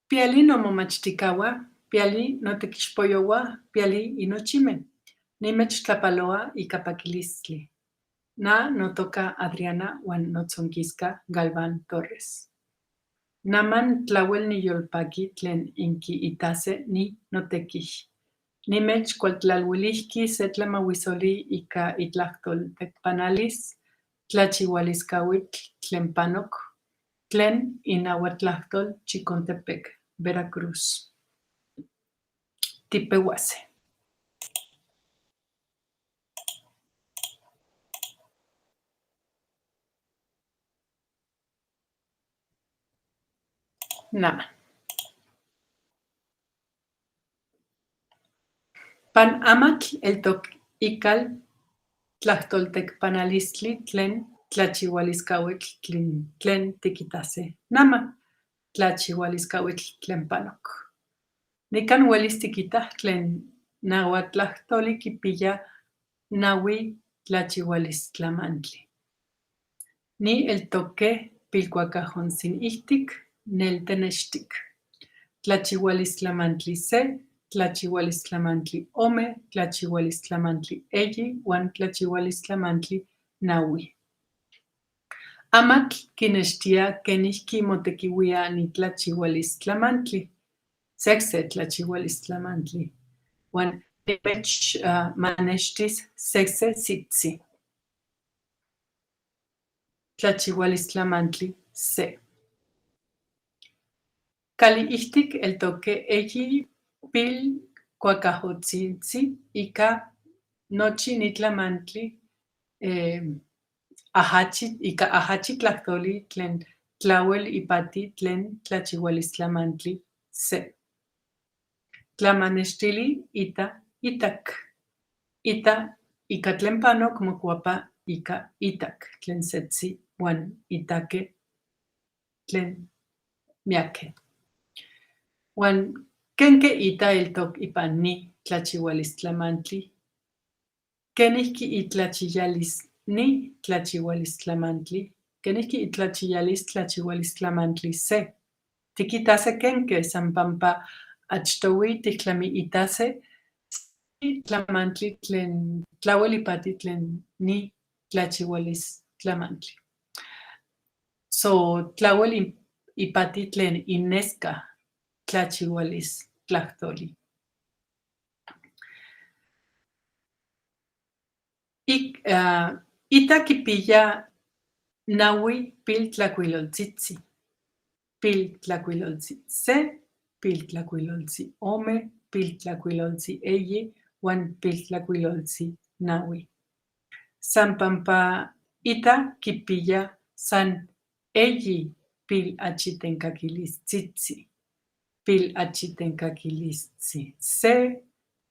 Piali nomomachtijcahua, piali notequixpoyohua, piali inochime. Nimechtlapaloa ica paquilistli. Na notoca Adriana huan notzonquisca Galván Torres. Naman tlahuel niyolpaqui tlen inquiitase ni notequij. Nimechcualtlalhuilijqui se tlamahuisoli ica itlajtol tecpanalis tlachihualiscahuitl tlen panoc tlen inahuatlajtol Chicontepec, Veracruz. Tipehuase. Nama. Pan amatl eltoc ical tlajtoltecpanalistli tlen tlachihualiscahuitl tlen tiquitase nama, tlachihualiscahuitl tlen panoc. Nican huelis tiquitah tlen nahuatlahtoli quipiya nahui tlachihualistlamantli. Ni eltoque pilcuacajontzin ihtic, neltenextic. Tlachihualistlamantli se, tlachihualistlamantli ome, tlachihualistlamantli eyi huan tlachihualistlamantli nahui. Amatl quinextía quenijqui motequihuía ni tlachihualistlamantli, secse tlachihualistlamantli, huan nimechmanextis secse sitzi. Tlachihualistlamantli se. Cali ihtic eltoque eyi pilcuacajotzintzi ica nochi ni tlamantli ajachi ica ajachi tlahtoli tlen tlahuel ipati tlen tlachihualistlamantli se. Tlamanextili ita itac. Ita ica tlen panoc mocuapa ica itac tlen setzi huan itaque tlen miaque. Huan quenque ita eltoc ipan ni tlachihualistlamantli, quenijqui itlachiyalis ni tlachihualistlamantli, quenijqui itlachiyalis tlachihualistlamantli se. Tiquitase quenque san pampa achtohui tijtlamiitase tlamantli tlen tlahuel ipati tlen ni tlachihualistlamantli. So tlahuel ipati tlen inesca tlachihualistlahtoli. Ita quipiya nahui piltlacuiloltzitzi. Piltlacuiloltzi se, piltlacuiloltzi ome, piltlacuiloltzi eyi huan piltlacuiloltzi nahui. San pampa ita quipiya san eyi pilachitencaquilistzitzí. Pilachitencaquilistzi se,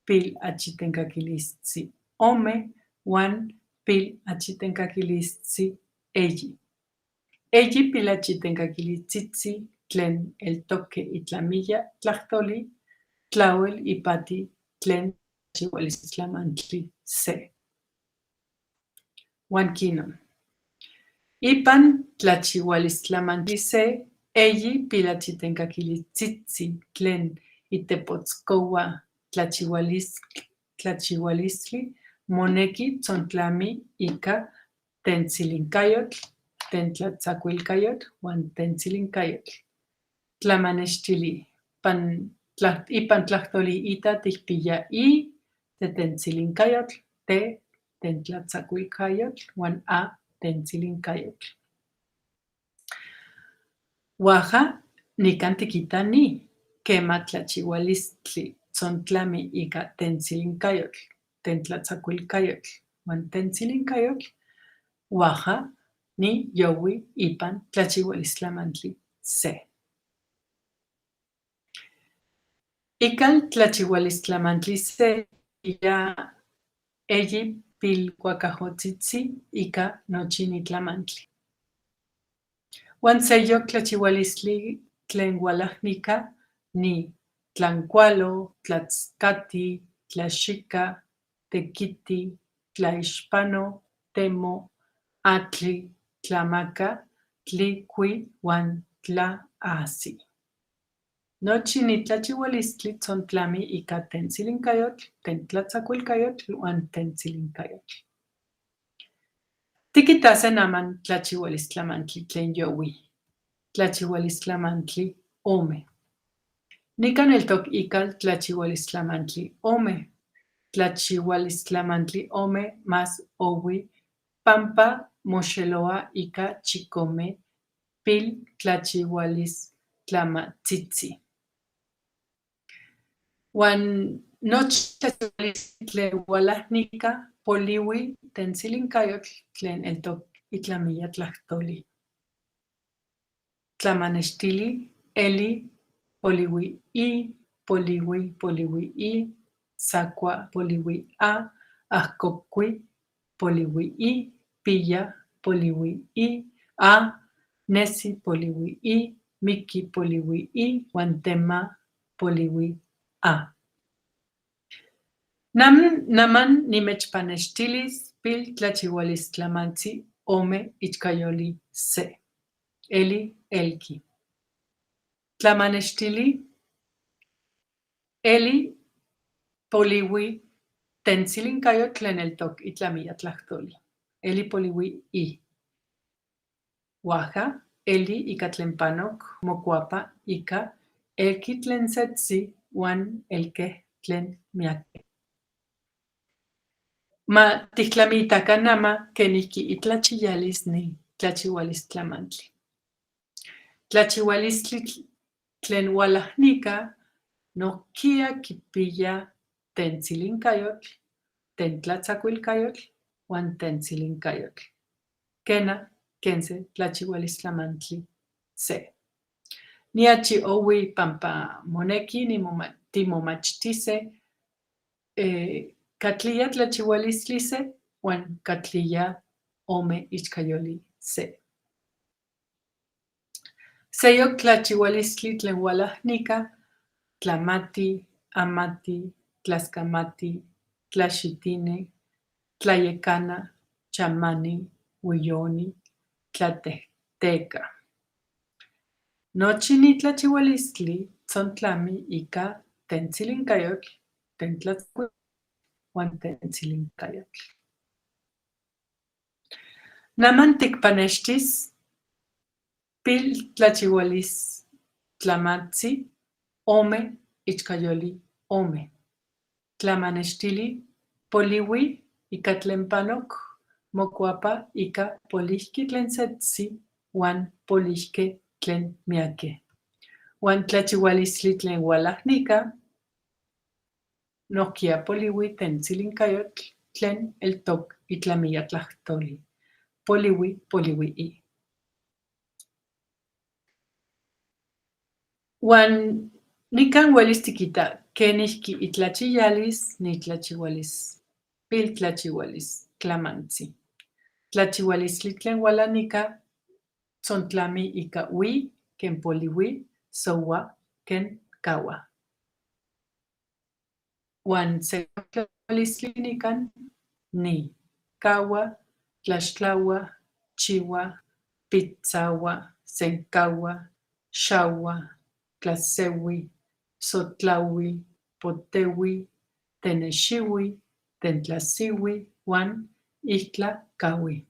pilachitencaquilistzi ome huan pilachitencaquilistzi eyi. Eyi pilachitencaquilistzitzí tlen eltoque itlamiya tlahtoli tlahuel ipati tlen tlachihualistlamantli se. Huan quinon. Ipan tlachihualistlamantli se, eyi pilachitencaquilistzitzí tlen itepotzcohua tlachihualistli monequi tzontlami ica tentzilincayotl, tentlatzacuilcayotl huan tentzilincayotl. Tlamanextili ipan tlahtoli ita tijpiya i tetentzilinca,yotl, t tentlatzacuilcayotl huan a tentzilincayotl. Huaja nican tiquita ni quema tlachihualistli tzontlami ica tentzilincayotl, tentlatzacuilcayotl huan tentzilincayotl, huaja ni yohui ipan tlachihualistlamantli se. Ical tlachihualistlamantli se ya eyi pilcuacajotzitzi ica nochi ni tlamantli. Huan seyoc tlachihualistli tlen hualajnica ni tlancualo, tlatzcati, tlaxica, tequiti, tlaixpano, temo, atli, tlamaca, tlicui huan tlaasi. Nochi ni tlachihualistli tzontlami ika tentzilincayotl, tentlatzacuilcayotl huan tentzilincayotl. Tiquitase naman tlachihualistlamantli tlen yohui. Tlachihualistlamantli ome. Nican eltoc ical tlachihualistlamantli ome. Tlachihualistlamantli ome más ohui pampa moxeloa ika chicome piltlachihualistlamantzitzin. Huan nochi tlachihualistli tlen hualajnica polihui tentzilincayotl tlen eltoc itlamiya tlahtoli. Tlamanextili eli polihui i, polihui polihui i, tzacua polihui a, ajcocui polihui i, piya polihui i, a, nesi polihui i, miqui polihui i, huan tema polihui a. Naman nimechpanextilis piltlachihualistlamantzi ome ichcayoli se. Eli elqui. Tlamanextili eli polihui tentzilincayotl tlen eltoc itlamiya tlahtoli. Eli polihui i. Huaja eli ika tlen panoc mocuapa ika elqui tlen setzi huan elquej tlen miaque. Ma tijtlamiitaca nama quenijqui itlachiyalis ni tlachihualistlamantli. Tlachihualistli tlen hualajnica nojquiya quipiya tentzilincayotl, tentlatzacuilcayotl huan tentzilincayotl. Quena, quen se tlachihualistlamantli se. Niachi ohui pampa monequi timomachtise catliya tlachihualistli se huan catliya ome ichcayoli se. Seyoc tlachihualistli tlen hualajnica tlamati, amati, tlascamati, tlaxitini, tlayecana, chamani, huiyoni, tlatecteca. Nochi ni tlachihualistli tzontlami ika tentzilincayotl, tentlatzacuilcayotl huan tentzilincayotl. Naman ticpanextis piltlachihualistlamantzi ome ichcayoli ome. Tlamanextili polihui ika tlen panoc mocuapa ika polihqui tlen setzi huan polihque tlen miaque. Huan tlachihualistli tlen hualajnica nojquiya polihui tentzilincayotl tlen eltoc itlamiya tlahtoli. Polihui polihui i. Huan nican huelis tiquita quenijqui itlachiyalis ni tlachihualis piltlachihualistlamantzi. Tlachihualistli tlen hualanica tzontlami ika hui quen polihui sohua quen cahua. Huan se tlachihualistli nican ni cahua, tlaxtlahua, chihua, pitzahua, sencahua, xahua, tlasehui, sotlahui, potehui, tenexihui, tentlasihui huan ixtlacahui.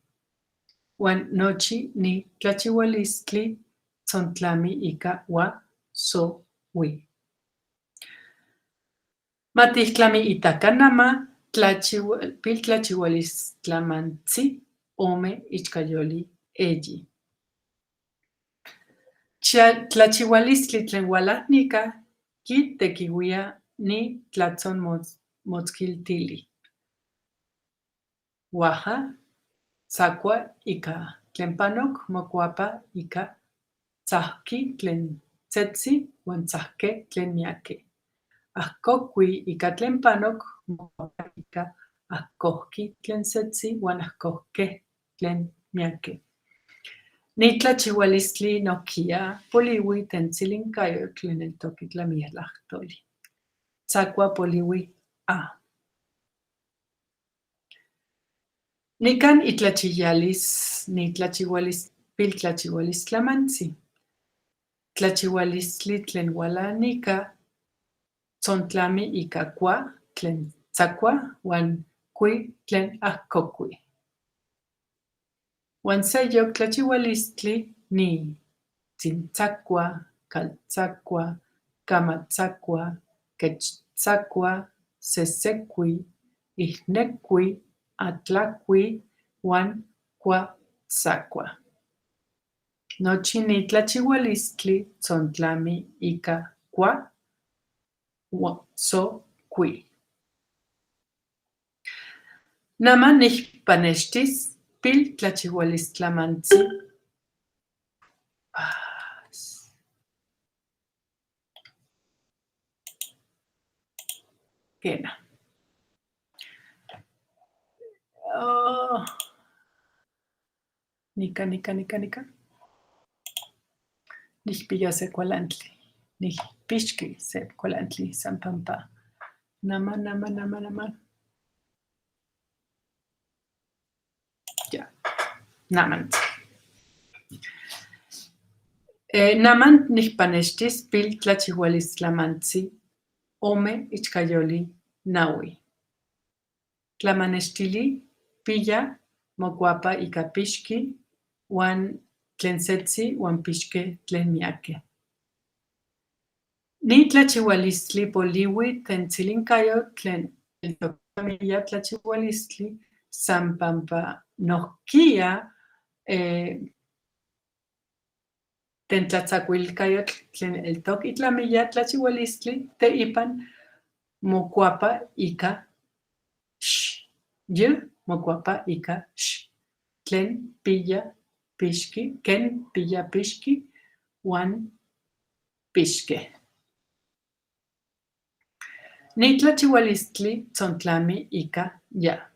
Huan nochi ni tlachihualistli tzontlami ika hua, so, hui. Ma tijtlamiitaca nama piltlachihualistlamantzi ome ichcayoli eyi. Tlachihualistli tlen hualajnica quitequihuía ni tlatzon motzquiltili. Huaja tzacua ika tlen panoc mocuapa ika tzajqui tlen setzi huan tzajque tlen miaque. Ajcocui ika tlen panoc mocuapa ika ajcojqui tlen setzi huan ajcojque tlen miaque. Ni tlachihualistli nojquiya polihui tentzilincayotl tlen eltoc itlamiya tlahtoli. Tzacua polihui a. Nican itlachiyalis ni tlachihualis piltlachihualis tlamantzi. Tlachihualistli tlen hualanica tzontlami ika cua tlen tzacua huan cui tlen ajcocui. Huan seyoc tlachihualistli ni tzintzacua, caltzacua, camatzacua, quechtlzacua, sesecui, ijnecui, atlacui huan cuatzacua. Nochi ni tlachihualistli tzontlami ika cua, so, cui. Nama nijpanextis piltlachihualistlamantzi. Quena. Oh. Nica, nica, nica, nica. Nijpiya se cualantli. Nijpixqui se cualantli san pampa. Nama, nama, nama, nama. Ya. Namantzi. Naman nijpanextis piltlachihualistlamantzi ome ichcayoli nahui. Tlamanextili piya mocuapa ika pixqui huan tlen setzi huan pixque tlen miaque. Ni tlachihualistli polihui tlen tzilincayotl tlen eltoc tlachihualistli san pampa nohquia tentlatzacuilcayotl tlen eltoc itlamiya tlachihualistli teipan mocuapa ika x, y mocuapa ika x, tlen piya pixqui, ken piya pixqui huan pixque. Ni tlachihualistli tzontlami ika ya.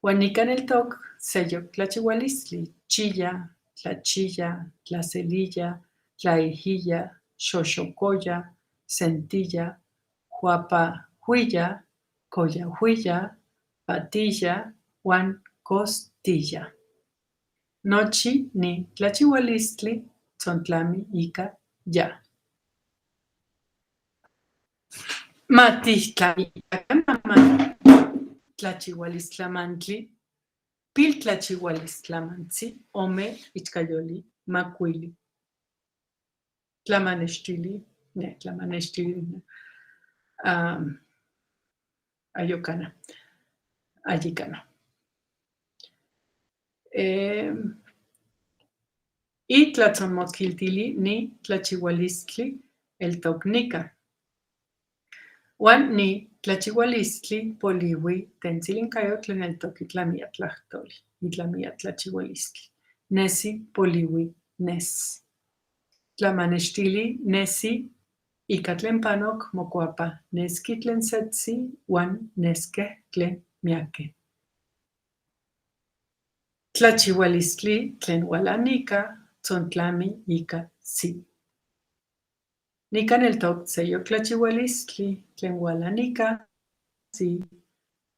Huan nican eltoc seyoc tlachihualistli chiya, tlachiya, tlaseliya, tlaijiya, xoxocoya, sentiya, huapahuiya, coyahuiya, patiya huan costilla. Nochi ni tlachihualistli tzontlami ika ya. Matijtlamitacan naman tlachihualistlamantli, piltlachihualistlamantzi ome ichcayoli macuili. Tlamanextili, ne, tlamanextili, ayocana, ayicana. Itlatzonmotquiltili ni tlachihualistli eltoc nica. Huan ni tlachihualistli polihui tlen tzilincayotl tlen eltoc itlamiya tlahtoli, itlamiya tlachihualistli. Nesi polihui nes. Tlamanextili nesi ika tlen panoc mocuapa nesqui tlen setzi huan nesqueh tlen miaque. Tlachihualistli tlen hualanica tzontlami ika si. Nican eltoc seyoc tlachihualistli tlen hualanica si,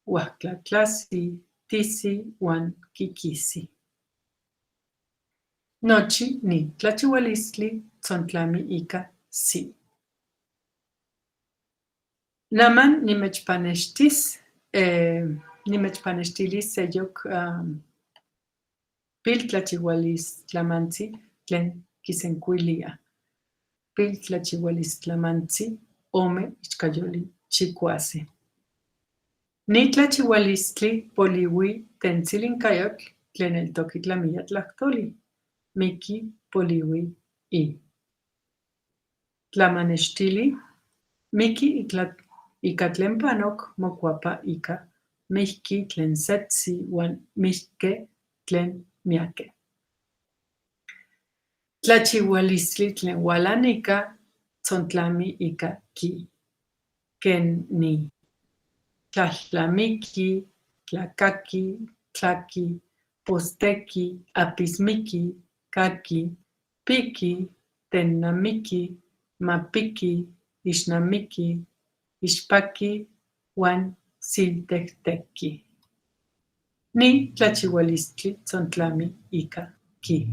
huajtlatlasi, tisi huan quiquisi. Nochi ni tlachihualistli tzontlami ika si. Naman nimechpanextis, nimechpanextilis seyoc piltlachihualistlamantzi tlen quisencuilia. Piltlachihualistlamantzi ome ichcayoli chicuase. Ni tlachihualistli polihui tlen tzilincayotl tlen eltoc itlamiya tlahtoli. Miqui polihui i. Tlamanextili miqui ika tlen panoc mocuapa ika mijqui tlen setzi huan mijque tlen miaque. Tlachihualistli tlen hualanica tzontlami ika qui. Ken ni tlahlamiqui, tlacaqui, tlaqui, postequi, apismiqui, caqui, piqui, tennamiqui, mapiqui, ixnamiqui, ixpaqui huan siltectequi. Ni tlachihualistli tzontlami ika ki.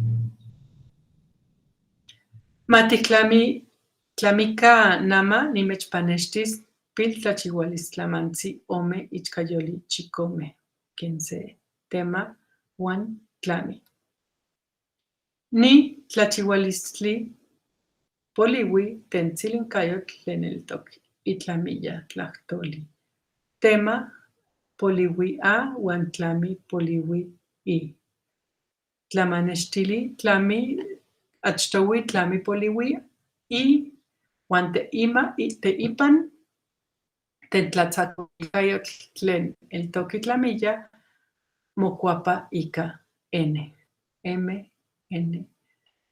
Ma tijtlamica nama nimechpanextis piltlachihualistlamantzi ome ichcayoli chicome ken se tema huan tlami. Ni tlachihualistli polihui tlen tzilincayotl tlen eltoc itlamiya tlahtoli. Tema polihui a huan tlami polihui i. Tlamanextili tlami achtohui tlami polihui i huan teima teipan tentlatzacuilcayotl tlen eltoc itlamiya mocuapa ika n. M, N.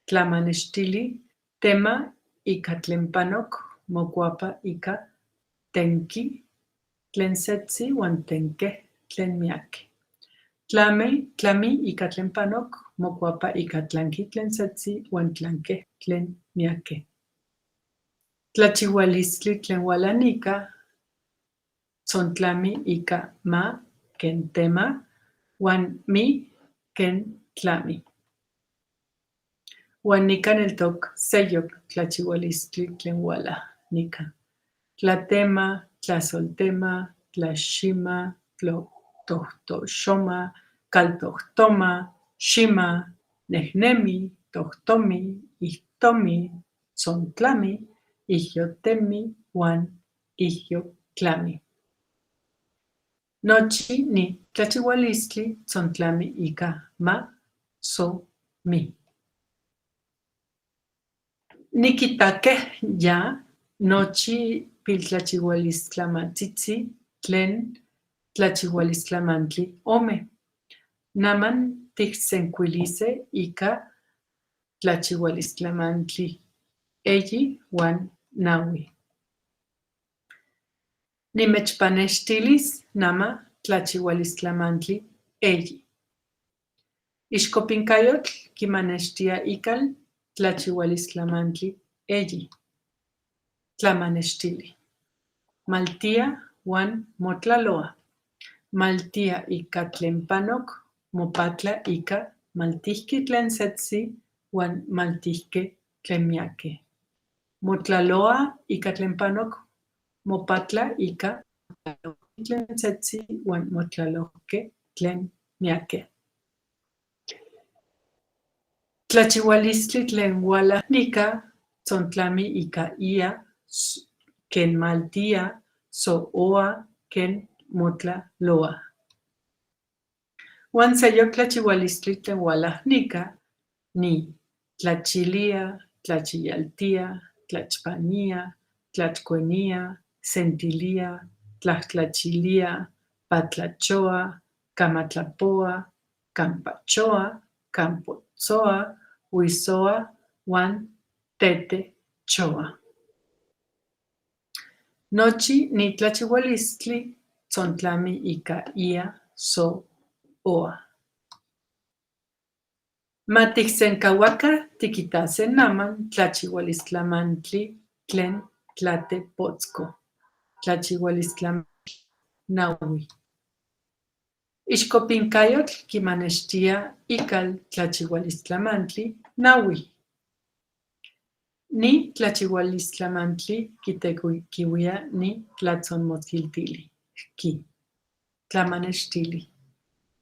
Tlamanextili tema ika tlen panoc mocuapa ika tenki tlen setzi huan tenqueh tlen miaque. Tlami, tlami ika tlen panoc mocuapa ika tlanqui tlen setzi huan tlanqueh tlen miaque. Tlachihualistli tlen hualanica tzontlami ika ma ken tema huan mi ken tlami. Huan nican eltoc seyoc tlachihualistli tlen huala nica. Tlatema, tlasoltema, tlaxima, tohtoxoma, caltohtoma, xima, nehnemi, tohtomi, ihtomi, tzontlami, ihyotemi huan ihyoctlami. Nochi ni tlachihualistli tzontlami ika ma, so, mi. Niquitaqueh ya nochi piltlachihualistlamantzitzin tlen tlachihualistlamantli ome. Naman tijsenkuilise ika tlachihualistlamantli eyi huan naui. Nimechpanextilis nama tlachihualistlamantli eyi. Ixcopincayotl quimanextía ical tlachihualistlamantli eyi. Tlamanextili. Maltía huan motlaloa. Maltía ika tlen panoc mopatla ika maltijqui tlen setzi huan maltijque tlen miaque. Motlaloa ika tlen panoc mopatla ika tlen setzi huan motlalohque tlen miaque. Tlachihualistli tlen huala nica tzontlami ika ia ken maltía so oa ken motlaloa. Huan seyoc tlachihualistli tlen huala nica ni tlachilia, tlachiyaltia, tlachpanía, tlachcuenía, sentilia, tlahtlachilia, patlachoa, camatlapoa, campachoa, campotzoa, huizoa huan tetechoa. Nochi ni tlachihualistli tzontlami ika ia, so, oa. Ma tijsencahuaca tiquitase naman tlachihualistlamantli tlen tlatepotzco. Tlachihualistlamantli naui. Ixcopincayotl quimanextía ical tlachihualistlamantli naui. Ni tlachihualistlamantli quitequihuía ni tlatzonmotquiltili. Jqui. Tlamanextili.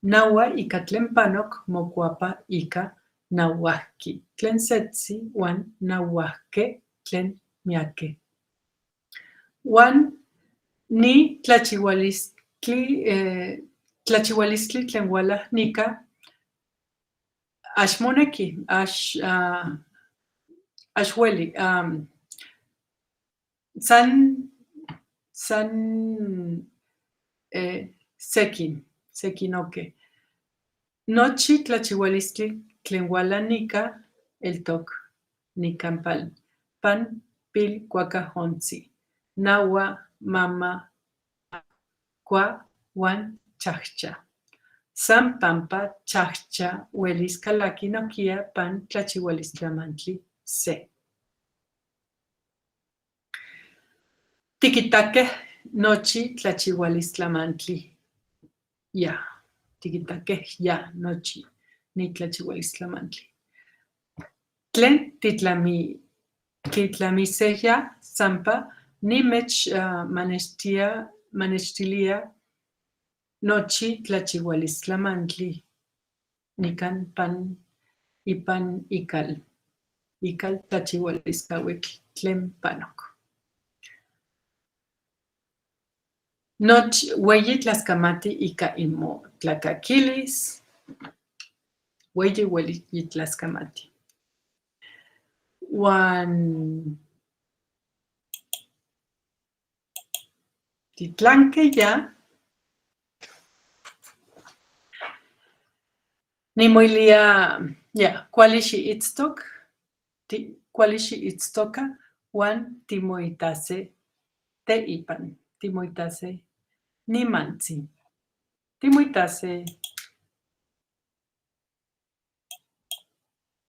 Nahua ika tlen panoc mocuapa ika nahuajqui tlen setzi huan nahuajque tlen miaque. Huan ni tlachihualistli tlachihualistli tlen huala nica ax monequi, ax hueli, san san sequin, sequinoque. Nochi tlachihualistli tlen huala nica eltoc nican pan pilcuacajontzi. Nahua, mama, cua huan chajcha. San pampa chajcha huelis calaqui nojquiya pan tlachihualistlamantli se. Tiquitaqueh nochi tlachihualistlamantli ya. Tiquitaque ya nochi ni tlachihualistlamantli. Tlen titlami titlamiseya sampa nimech manextia manextilia nochi tlachihualistlamantli nican pan ipan ical ical tlachihualiscahuitl tlen panoc. Nochi hueyi tlascamati ica imotlacaquilis, hueyi hueyi tlascamati. Huan titlanque ya nimoilia ya cuali xiitztoc, cuali xiitztoca huan timoitase teipan, timoitase nimantzi, timoitase.